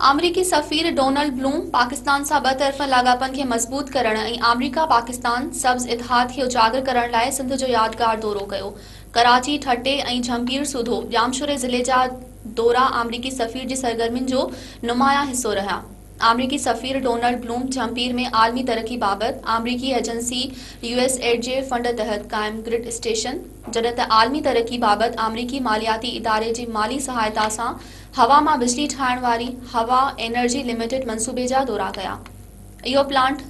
آمريڪي سفير Donald Blome Pakistan سان ٻه طرفن لاڳاپن کي مضبوط ڪرڻ ۽ آمريڪا پاڪستان سبز اتحاد کي اجاگر ڪرڻ لاء سنڌ جو يادگار دورو ڪيو. ڪراچي، ٺٽي ۽ جهمپير سوڌو ڄامشوري ضلعي جا دورا آمريڪي سفير جي سرگرمين جو نمايان حصو رهيا. آمريڪي سفير ڊونلڊ بلوم جهمپير ۾ عالمي ترقي بابت آمريڪي ايجنسي يو ايس ايڊ جي فنڊ تحت قائم گرڊ اسٽيشن جڏهن ته عالمي ترقي بابت آمريڪي مالياتي اداري جي مالي سهائتا سان هوا مان بجلي ٺاهڻ واري هوا انرجي لميٽيڊ منصوبي جا دورا ڪيا. اهو پلانٽ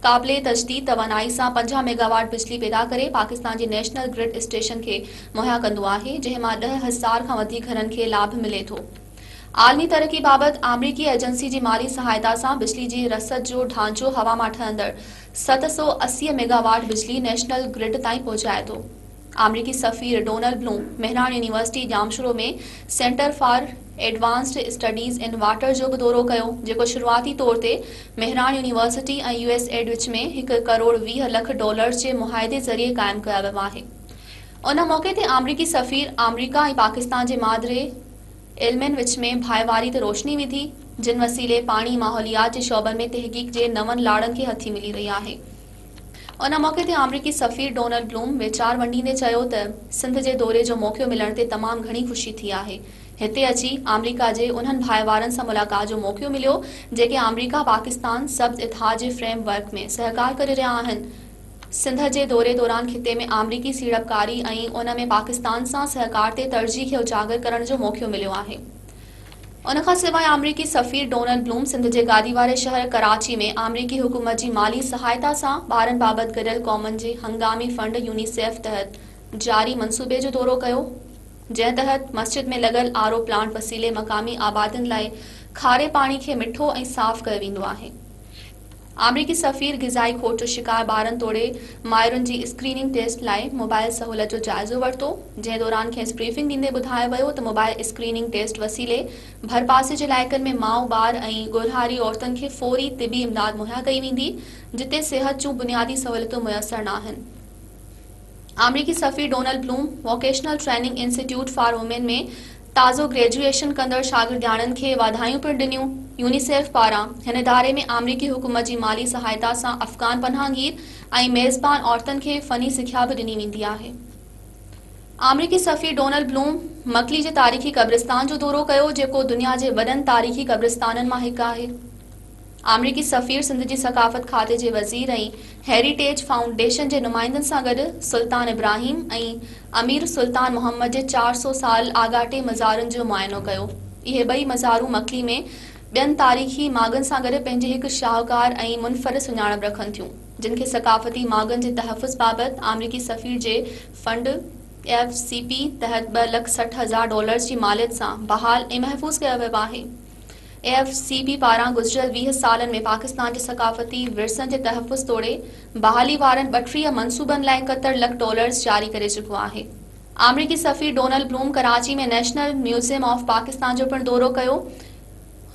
قابل تجديد توانائي سان 50 ميگاواٽ بجلي پيدا ڪري پاڪستان جي نيشنل گرڊ اسٽيشن کي مهيا ڪندو آهي جنهن مان 10,000 کان وڌيڪ گهرن کي لاڀ ملي ٿو. عالمي ترقي بابت آمريڪي ايجنسي جي مالي سهائتا سان بجلي جي رسد جو ڍانچو هوا مان ٺهندڙ 780 ميگاواٽ بجلي نيشنل گرڊ تائين پهچائي ٿو. آمريڪي سفير Donald Blome Mehran university Jamshoro ۾ centre for advanced studies in water جو به دورو ڪيو جيڪو شروعاتي طور تي Mehran university ۽ U S aid وچ ۾ هڪ ڪروڙ 20 لک ڊالرز جي معاهدي ذريعي قائم ڪيو ويو آهي. ان موقعي تي آمريڪي سفير آمريڪا ۽ پاڪستان جي مادري علمين وچ ۾ ڀائيواري تي روشني وڌي، جن وسيلي پاڻي ماحوليات جي شعبن ۾ تحقيق جي نون لاڙن کي هٿي ملي رهي آهي. ان موقعي تي آمريڪي سفير ڊونلڊ بلوم ويچار ونڊيندي چيو ته سنڌ جي دوري جو موقعو ملڻ تي تمام گهڻي خوشي ٿي آهي، هتي اچي آمريڪا جي انهن ڀائيوارن سان ملاقات جو موقعو مليو، جيڪي آمريڪا پاڪستان سبز اتحاد جي فريم ورڪ ۾ سهڪار ڪري رهيا آهن. سنڌ جي دوري دوران خطي ۾ آمريڪي سيڙپڪاري ۽ ان ۾ پاڪستان سان سهڪار تي ترجيح کي اجاگر ڪرڻ جو موقعو مليو آهي. ان کان سواء آمريڪي سفير ڊونلڊ بلوم سنڌ جي گادي واري شهر ڪراچي ۾ آمريڪي حڪومت جي مالي سهائتا سان ٻارن بابت گڏيل قومن جي هنگامي فنڊ يونيسيف تحت جاري منصوبي جو دورو ڪيو جنهن تحت مسجد ۾ لڳل آر او پلانٽ وسيلي مقامي آبادين لاء کاري پاڻي کي مٺو ۽ صاف ڪيو ويندو آهي. آمريڪي سفير غذائي کوٽ جو شڪار ٻارن توڙي مائرن جي اسڪريننگ ٽيسٽ لاء موبائل سهولت جو جائزو ورتو، جنهن دوران کيس بريفنگ ڏيندي ٻڌايو ويو ته موبائل اسڪريننگ ٽيسٽ وسيلي ڀرپاسي جي علائقن ۾ ماء، ٻار ۽ ڳورهاري عورتن کي فوري طبي امداد مهيا ڪئي ويندي، جتي صحت جون بنيادي سهولتون ميسر ناهن. آمريڪي سفير Donald Blome vocational training institute for women ۾ تازو گريجوئيشن ڪندڙ شاگردياڻين کي واڌايون پڻ ڏنيون. يونيسيف پاران هن اداري ۾ آمريڪي حڪومت جي مالي سهائتا سان افغان پناهگير ۽ ميزبان عورتن کي فني سکيا به ڏني ويندي آهي. آمريڪي سفير ڊونلڊ بلوم مڪلي جي تاريخي قبرستان جو دورو ڪيو جيڪو دنيا جي وڏن تاريخي قبرستانن مان هڪ آهي. آمريڪي سفير سنڌ جي ثقافت کاتي جي وزير ۽ هيريٽيج فائونڊيشن جي نمائندن سان گڏ سلطان ابراهيم ۽ امير سلطان محمد جي 400 سال آڳاٽي مزارن جو معائنو ڪيو. اهي ٻئي مزارون مڪلي ۾ ٻين تاريخي ماڳن سان گڏ پنهنجي هڪ شاهوڪار ۽ منفرد سڃاڻپ رکن ٿيون، جن کي ثقافتي ماڳن جي تحفظ بابت آمريڪي سفير جي فنڊ، ايف سي پي، تحت 2 لک 60 هزار ڊالرز جي ماليت سان بحال ۽ محفوظ ڪيو ويو آهي. ايف سي پي پاران گذريل 20 سالن ۾ پاڪستان جي ثقافتي ورثن جي تحفظ توڙي بحالي وارن 32 منصوبن لاء 71 لک ڊالرز جاري ڪري چڪو آهي. آمريڪي سفير Donald Blome Karachi ۾ national museum of Pakistan جو پڻ دورو ڪيو.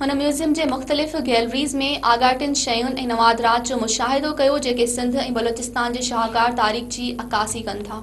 هن ميوزيم جي مختلف گيلريز ۾ آڳاٽين شين ۽ نوادرات جو مشاهدو ڪيو جيڪي سنڌ ۽ بلوچستان جي شاهڪار تاريخ جي عڪاسي ڪن ٿا.